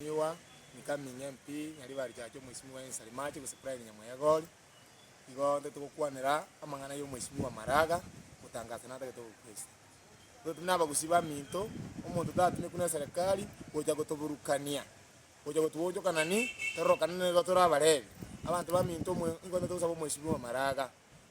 Mheshimiwa Incoming MP Nyaribari Chache Omweshimiwa Ensari Mache gose Brian Nyamweyagori, igo ntagete gokwanera amang'ana ya Omweshimiwa Maraga gotangasa natagete obopresident. Intwe buna abagusii baminto, omonto tatumekwa na eserekari gocha gotoburukania, gocha gotuonchokanani tororokane nigo tore abarebi. Abanto baminto omo nigo ntagete gosaba Omweshimiwa Maraga,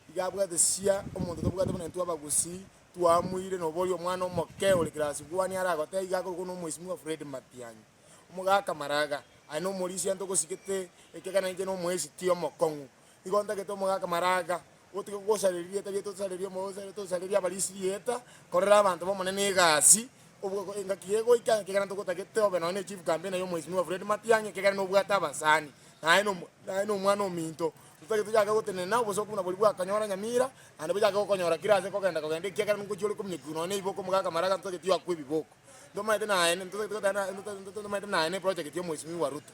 iga abwate sia omonto tobwate buna intwe abagusii twamuire noboria omwana omoke ore class one aragotebie iga akorokwa na Omweshimiwa Fred Matiang'i. Omogaka Maraga, aye nomorisia ntogosigete, ekiagera nainche nomoesiti omokong'u. Igo ntagete omogaka Maraga, otige gosareria rieta riaito tosarerie omo tosarerie abarisia rieta, korera abanto b'Omonene egasi, obwo engaki egoika ekiagera ntogotagete obe nonye ne chief campaigner ya omwesimigwa Fred Matiang'i ekiagera nobwate abasani, naye nomo naye nomwana ominto. Ntotagete tochake gotenena obosoku buna boria bwakanyora Nyamira, naende bochake gokonyora kera ase kogenda kogenda ekiagera nkochia ore kominyokiwa nonye na ebiboko omogaka Maraga ntotageti oakwe ebiboko. Ntomaete naye ntomaete naye ne project ya omwesimigwa Ruto.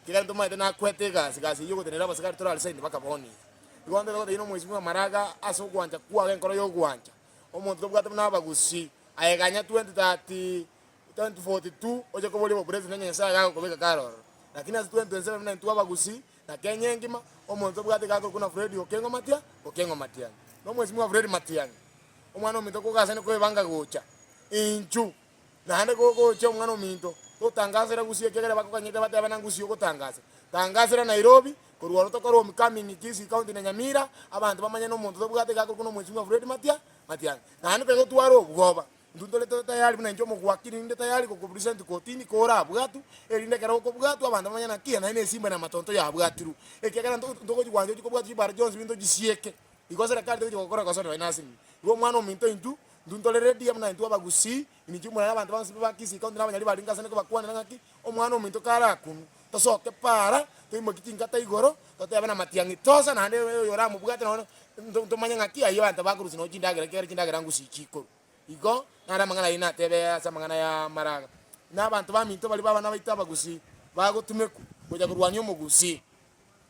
Ekiagera ntomaete nakwete egasi, egasi eywo ogotenenera abasikari tora resign mpaka bono iga. Igo ntagete gotebia na omwesimigwa Maraga ase ogwancha kwaye enkoro ya ogwancha, omonto tobwate buna abagusii, aye ganya 2030 2042 oche koboria obopresident onye Nyasaye gagokobeka kare ororo. Lakini ase 2027 buna intwe abagusii na Kenya engima, omonto tobwate iga akorokwa buna Fred Okengo Matia, Okengo Matiang'i. Na omwesimigwa Fred Matiang'i, omwana ominto kogasani koebanga gocha. Inchu, naende gogocha omwana ominto, totangasera gusii ekiagera bakoganyete batebe na ngusii ogotangasa. Tangasera Nairobi, korwa oro tokore homecoming Kisii county na Nyamira, abanto bamanye na omonto tobwate iga akorokwa na omwesimigwa Fred Matia, Matiang'i. Naende tonya gotwara obwoba, intwe ntore tore tayari buna inche omogwakiri ninde tayari gokopresent kotini korabwatwe, erinde ekero okobwatwa abanto bamanye naki naende esimba na amatonto yabwatirwe. Ekiagera nto ntogochi gwancha ochi kobwatwa chibara chionsi binto chisieke, igo serikali tegochi gokora kosa nonya na ase Igo omwana ominto intwe, intwe ntore ready buna intwe abagusii, inche omorero abanto bonsi ba Kisii county na abanyari barenge ase nkobakwanera ng'aki, omwana ominto karakunwe, tosoke para, toimokie chingata igoro, totebe na matiang'i tosa naende oyo oramobwate nonya nto ntomanye ng'aki aywo abanto bakorusia nonya chindagera ekiagera chindagera ngusii chikorwa. Igo, naro amang'ana ayio natebe ase amang'ana ya amaraga. Na abanto baminto baria b'abana baito abagusii, bagotumekwa gocha korwania omogusii.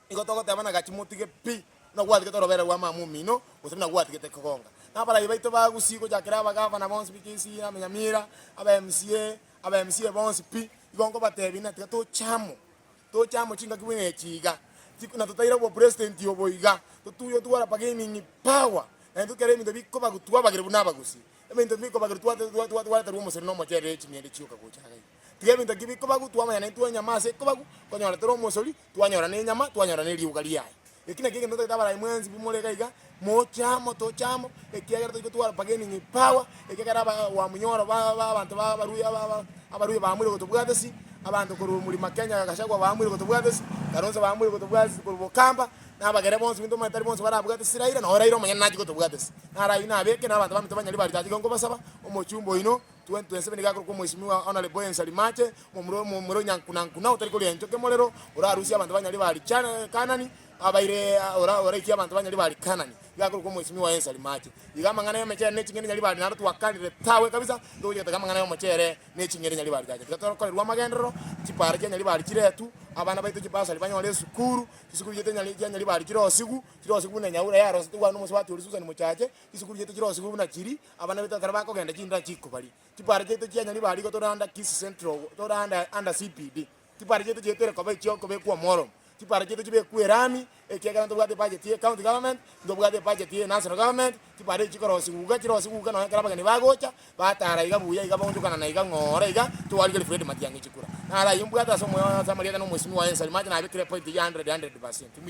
Nigo togoteba ng'a gachia motige pi, buna gwatigete orobere rwa mama omino, gose buna gwatigete kogonga. Na abarai baito ba Gusii gochakera abagavana bonsi bi Kisii, aba Nyamira, aba MCA, aba MCA bonsi pi, igo nkobatebia ng'a tiga toche amo, toche amo chingaki buna echi iga, na totaire obopresident obo iga, totuye otware bargaining power, naende tokere ebinto bikoba twabagere buna abagusii. Ebinto bikobagerwa twareterwa omoseri na omochere ching'ende chioka gocha iga iga. Tiga ebinto ki bikobagu twamanya naintwe enyama ase ekobagu, konyora tore omosori, twanyora na enyama, twanyora na erioga riaye. Eki nakio egento ntagete abarai mwensi bi more iga iga, moche amo toche amo, ekiagera tochi gotwara bargaining power, ekiagera aba wamunyoro ba ba abanto ba abaruya ba ba abaruya baamwire gotobwata ase, abanto korwa omorima Kenya Gachagua baamwire gotobwata ase, Kalonzo baamwire gotobwata ase korwa Bokamba, na abagere bonsi binto omanyete tari bonsi barabwate ase Raila, noo Raila omonyene nachie gotobwata ase. Naro ayio nabeke na abanto baminto banyari baria tachia nkobasaba, omochumba oino, 2027 nigo akorokwa Omwesimigwa Honourable Ensari Mache, omomura omomura onyankunankuna otari koria enchoke morero, orarusie abanto banyari bari chana Kanani, abaire ora oraikie abanto banyari bari Kanani. Iga akorokwa Omwesimigwa Ensari Mache. Iga amang'ana y'omochere ne ching'eni nyari bari naro twakanire tawe kabisa, ntogochia gotaka amang'ana y'omochere ne ching'eni nyari bari tacha. Tiga tokorerwe amagenderero, chipara chia nyari bari chiretwe, abana baito chibasari banyore esukuru, chisukuru chiaito nyari chia nyari bari chirosigwe, chirosigwe buna enyaura yarosetigwe abwo nomosubati oria Susan Mochache, chisukuru chiaito chirosigwe buna chiria, abana baito ekero bakogenda chindara chikobaria. Chipara chiaito chia Nyaribari igo tore under Kisii Central, tore under under CBD. Chipara chiaito chiaito koba echiokobekwa omworomo. Chipara chiaito chibekwe erami, ekiagera ntobwate ebudget ye county government, ntobwate ebudget ye national government, chipara echi chikorosiwa iga chirosiwe iga nonya ekero abageni bagocha, batara iga buya iga baonchokana na iga ng'ora iga, twarigeria Fred Matiang'i chikura. Naro ayio mbwate ase omoyo ase amarieta na omwesimigwa oye Nsari Mache nabekire epoint eyio hundred hundred percent. Mbuya.